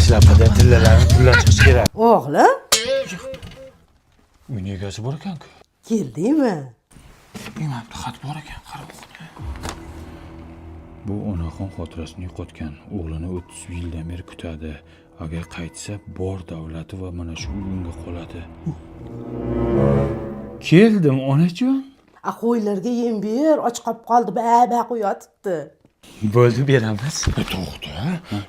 Shlyapada tillalarni pullar chiqishi kerak. O'g'lim, Uyni egasi bor ekan-ku. keldingmi? Imamda xat bor ekan, qara o'qidi. Bu onaxon xotirasini yo'qotgan, o'g'lini 30 yildan beri kutadi. Agar qaytsa, bor davlati va mana shu uy unga qoladi. Keldim, onajon. A qo'ylarga yem ber, och qolib qoldi, ba ba qo'yotibdi. Bo'ldi, beramiz. To'xta,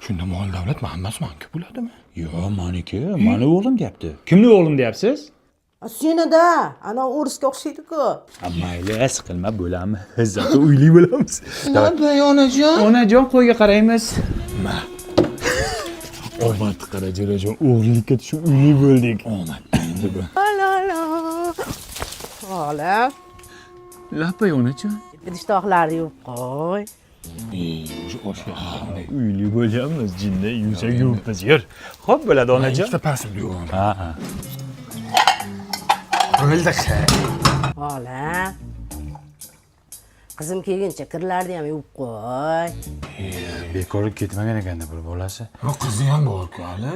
shunda mol davlat hammasi maniki bo'ladimi? Yo'q, maniki, mani o'g'lim deyapti. Kimni o'g'lim deyapsiz? A seni-da, ana o'risga o'xshaydi-ku. A, mayli, siqilma, bo'lamiz. Zato uyli bo'lamiz. Nima, onajon? Onajon, qo'yga qaraymiz. Ma. Omad qara, jo'rajon, o'g'rilikka tushib uyli bo'ldik. Omad endi bu. La la. O'g'lim, Lapay onajon. idish tovoqlarni yuvib qo'y. O'sha oshga Uyli bo'lyapmiz, jinda yuvsak yuvibmiz, yur. Xo'p bo'ladi, onajon. Ikkita pasimni yuvaman. Ha, ha. Bo'ldi. O'g'lim. Qizim kelguncha kirlarni ham yuvib qo'y. Bekor ketmagan ekanda bu bolasi. Qizi ham bor-ku hali.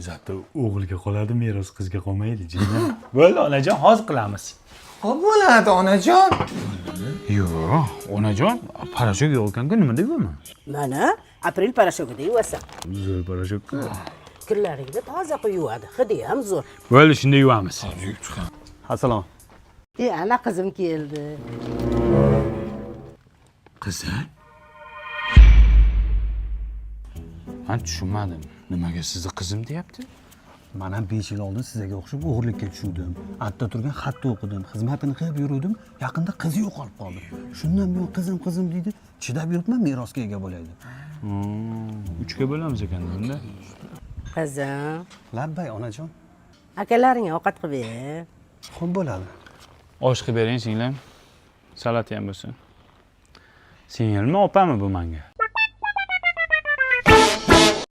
Zato o'g'ilga qoladi, meros qizga qolmaydi, jinda. Bo'ldi, onajon, hozir qilamiz. Xo'p bo'ladi, onajon. Yo'q, onajon, parashok yo'q ekan-ku, nimada yuvaman? Mana aprel parashogida yuvasan. Zo'r parashok-ku. Kirlaringni toza qilib yuvadi. Hidi ham zo'r. Bo'ldi, shunda yuvamiz. Yuvib chiqaman. Assalom. E, ana qizim keldi. Qizim? Men tushunmadim. Nimaga sizni qizim deyapti? Man ham 5 yil oldin sizlarga o'xshab o'g'irlikka tushuvdim. Atda turgan xatni o'qidim, xizmatini qilib yuruvdim. Yaqinda qizi yo'qolib qoldi. Shundan buyon qizim qizim deydi. Chidab yuribman merosga ega bo'lay deb. Uchga bo'lamiz ekanda unda. Qizim, Labbay onajon. akalaringga ovqat qilib ber. Xo'p bo'ladi. Osh qilib bering singlim. Salat ham bo'lsin. Singilmi, opami bu menga?